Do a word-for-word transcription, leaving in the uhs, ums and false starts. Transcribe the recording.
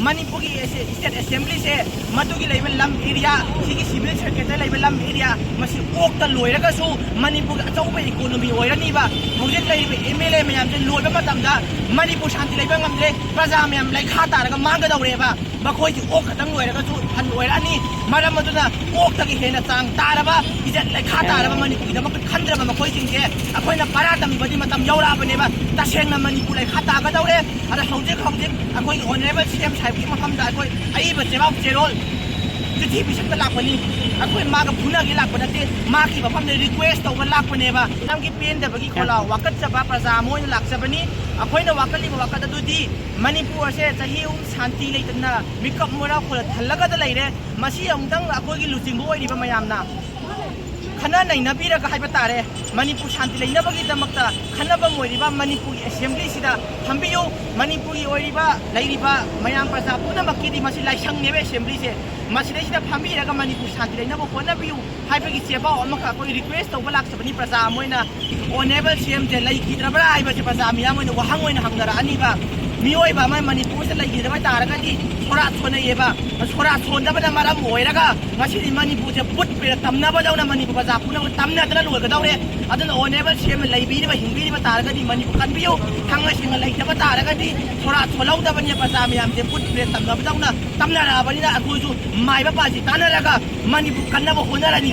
ꯃꯅꯤꯄꯨꯔꯒꯤ ꯁ꯭ꯇꯦꯠ ꯑꯦꯁꯦꯝꯕ꯭ꯂꯤꯁꯦ, ꯃꯗꯨꯒꯤ ꯂꯩꯕ ꯂꯝ ꯑꯦꯔꯤꯌꯥ, ꯁꯤꯒꯤ ꯁꯤꯚꯤꯜ ꯁꯔꯀꯜꯗ ꯂꯩꯕ ꯂꯝ ꯑꯦꯔꯤꯌꯥ, ꯃꯁꯤ ꯑꯣꯛꯇ ꯂꯣꯏꯔꯒꯁꯨ ꯃꯅꯤꯄꯨꯔꯒꯤ ꯑꯆꯧꯕ ꯏꯀꯣꯅꯣꯃꯤ ꯑꯣꯏꯔꯅꯤꯕ꯫ ꯍꯧꯖꯤꯛ ꯂꯩꯔꯤꯕ ꯑꯦꯝ ꯑꯦꯜ ꯑꯦ ꯃꯌꯥꯝꯁꯦ ꯂꯣꯏꯕ ꯃꯇꯝꯗ ꯃꯅꯤꯄꯨꯔ ꯁꯥꯟꯇꯤ ꯂꯩꯕ ꯉꯝꯗ꯭ꯔꯦ, ꯄ꯭ꯔꯖꯥ ꯃꯌꯥꯝ ꯂꯩꯈꯥ ꯇꯥꯔꯒ ꯃꯥꯡꯒꯗꯧꯔꯦꯕ꯫ ꯃꯈꯣꯏꯁꯤ ꯑꯣꯛ ꯈꯛꯇꯪ ꯂꯣꯏꯔꯒꯁꯨ ꯐꯟ ꯑꯣꯏꯔꯛꯑꯅꯤ꯫ ꯃꯔꯝ ꯑꯗꯨꯅ ꯑꯣꯛꯇꯒꯤ ꯍꯦꯟꯅ ꯆꯥꯡ ꯇꯥꯔꯕ, ꯏꯖꯠ ꯂꯩꯈꯥ ꯇꯥꯔꯕ ꯃꯅꯤꯄꯨꯔꯒꯤꯗꯃꯛꯇ ꯈꯟꯗ꯭ꯔꯕ ꯃꯈꯣꯏꯁꯤꯡꯁꯦ ꯑꯩꯈꯣꯏꯅ ꯄꯔꯥ ꯇꯝꯕꯤꯕꯗꯤ ꯃꯇꯝ ꯌꯧꯔꯛꯑꯕꯅꯦꯕ꯫ ꯇꯁꯦꯡꯅ ꯃꯅꯤꯄꯨꯔ ꯂꯩꯈꯥ ꯇꯥꯒꯗꯧꯔꯦ꯫ ꯑꯗ ꯍꯧꯖꯤꯛ ꯍꯧꯖꯤꯛ ꯑꯩꯈꯣꯏꯒꯤ ꯑꯣꯅꯔꯦꯕꯜ ꯁꯤ ꯑꯦꯝ ꯁꯥꯍꯦꯕꯀꯤ ꯃꯐꯝꯗ ꯑꯩꯈꯣꯏ ꯑꯏꯕ ꯆꯦꯕꯥꯎ ꯆꯦꯔꯣꯜ ꯆꯤꯊꯤ ꯄꯤꯁꯤꯟꯕ ꯂꯥꯛꯄꯅꯤ꯫ ꯑꯩꯈꯣꯏ ꯃꯥꯒ ꯐꯨꯅꯒꯦ ꯂꯥꯛꯄ ꯅꯠꯇꯦ, ꯃꯥꯒꯤ ꯃꯐꯝꯗ ꯔꯤꯀ꯭ꯋꯦꯁ ꯇꯧꯕ ꯂꯥꯛꯄꯅꯦꯕ꯫ ꯅꯪꯒꯤ ꯄꯦꯟꯗꯕꯒꯤ ꯈꯣꯜꯂꯥꯎ ꯋꯥꯀꯠꯆꯕ ꯄ꯭ꯔꯖꯥ ꯑꯃ ꯑꯣꯏꯅ ꯂꯥꯛꯆꯕꯅꯤ꯫ ꯑꯩꯈꯣꯏꯅ ꯋꯥꯀꯠꯂꯤꯕ ꯋꯥꯀꯠ ꯑꯗꯨꯗꯤ ꯃꯅꯤꯄꯨꯔ ꯑꯁꯦ ꯆꯍꯤ ꯑꯍꯨꯝ ꯁꯥꯟꯇꯤ ꯂꯩꯇꯅ ꯃꯤꯀꯞ ꯃꯣꯔꯥ ꯈꯣꯜꯂ ꯊꯜꯂꯒꯗ ꯂꯩꯔꯦ꯫ ꯃꯁꯤ ꯑꯃꯨꯛꯇꯪ ꯑꯩꯈꯣꯏꯒꯤ ꯂꯨꯆꯤꯡꯕ ꯑꯣꯏꯔꯤꯕ ꯃꯌꯥꯝꯅ ꯈꯟꯅ ꯅꯩꯅꯕꯤꯔꯒ ꯍꯥꯏꯕ ꯇꯥꯔꯦ, ꯃꯅꯤꯄꯨꯔ ꯁꯥꯟꯇꯤ ꯂꯩꯅꯕꯒꯤꯗꯃꯛꯇ ꯈꯟꯅꯐꯝ ꯑꯣꯏꯔꯤꯕ ꯃꯅꯤꯄꯨꯔꯒꯤ ꯑꯦꯁꯦꯝꯕ꯭ꯂꯤꯁꯤꯗ ꯐꯝꯕꯤꯌꯨ꯫ ꯃꯅꯤꯄꯨꯔꯒꯤ ꯑꯣꯏꯔꯤꯕ ꯂꯩꯔꯤꯕ ꯃꯌꯥꯝ ꯄ꯭ꯔꯖꯥ ꯄꯨꯝꯅꯃꯛꯀꯤꯗꯤ ꯃꯁꯤ ꯂꯥꯏꯁꯪꯅꯦꯕ ꯑꯦꯁꯦꯝꯕ꯭ꯂꯤꯁꯦ꯫ ꯃꯁꯤꯗꯩꯁꯤꯗ ꯐꯝꯕꯤꯔꯒ ꯃꯅꯤꯄꯨꯔ ꯁꯥꯟꯇꯤ ꯂꯩꯅꯕ ꯍꯣꯠꯅꯕꯤꯌꯨ ꯍꯥꯏꯕꯒꯤ ꯆꯦꯄꯥꯎ ꯑꯃꯈꯛ ꯑꯩꯈꯣꯏ ꯔꯤꯀ꯭ꯋꯦꯁ ꯇꯧꯕ ꯂꯥꯛꯆꯕꯅꯤ ꯄ꯭ꯔꯖꯥ ꯑꯃ ꯑꯣꯏꯅ꯫ ꯑꯣꯅꯦꯕꯜ ꯁꯤ ꯑꯦꯝꯁꯦ ꯂꯩꯈꯤꯗ꯭ꯔꯕ꯭ꯔꯥ ꯍꯥꯏꯕꯁꯦ ꯄ꯭ꯔꯖꯥ ꯃꯤꯌꯥꯝ ꯑꯣꯏꯅ ꯋꯥꯍꯪ ꯑꯣꯏꯅ ꯍꯪꯅꯔꯛꯑꯅꯤꯕ꯫ ꯃꯤꯑꯣꯏꯕ ꯑꯃ ꯃꯅꯤꯄꯨꯔꯁꯤꯗ ꯂꯩꯈꯤꯗꯕ ꯇꯥꯔꯒꯗꯤ ꯁꯣꯔꯥꯠ ꯁꯣꯟꯅꯩꯌꯦꯕ꯫ ꯁꯣꯔꯥꯠ ꯁꯣꯟꯗꯕꯅ ꯃꯔꯝ ꯑꯣꯏꯔꯒ ꯉꯁꯤꯗꯤ ꯃꯅꯤꯄꯨꯔꯁꯦ ꯕꯨꯠ ꯄ꯭ꯔꯦꯠ ꯇꯝꯅꯕꯗꯧꯅ ꯃꯅꯤꯄꯨꯔ ꯄ꯭ꯔꯖꯥ ꯄꯨꯝꯅꯃꯛ ꯇꯝꯅꯗꯅ ꯂꯣꯏꯒꯗꯧꯔꯦ꯫ ꯑꯗꯨꯅ ꯑꯣꯅꯦꯕꯜ ꯁꯤ ꯑꯦꯝ ꯂꯩꯕꯤꯔꯤꯕ ꯍꯤꯡꯕꯤꯔꯤꯕ ꯇꯥꯔꯒꯗꯤ ꯃꯅꯤꯄꯨꯔ ꯀꯟꯕꯤꯌꯨ꯫ ꯊꯥꯡꯃꯩ ꯁꯦꯡꯅ ꯂꯩꯇꯕ ꯇꯥꯔꯒꯗꯤ ꯁꯣꯔꯥꯠ ꯁꯣꯜꯍꯧꯗꯕꯅꯤ ꯄ꯭ꯔꯖꯥ ꯃꯌꯥꯝꯁꯦ ꯕꯨꯠ ꯄ꯭ꯔꯦꯠ ꯇꯝꯅꯕꯗꯧꯅ ꯇꯝꯅꯔꯛꯑꯕꯅꯤꯅ ꯑꯩꯈꯣꯏꯁꯨ ꯃꯥꯏꯕ ꯄꯥꯁꯤ ꯇꯥꯟꯅꯔꯒ ꯃꯅꯤꯄꯨꯔ ꯀꯟꯅꯕ ꯍꯣꯠꯅꯔꯅꯤ꯫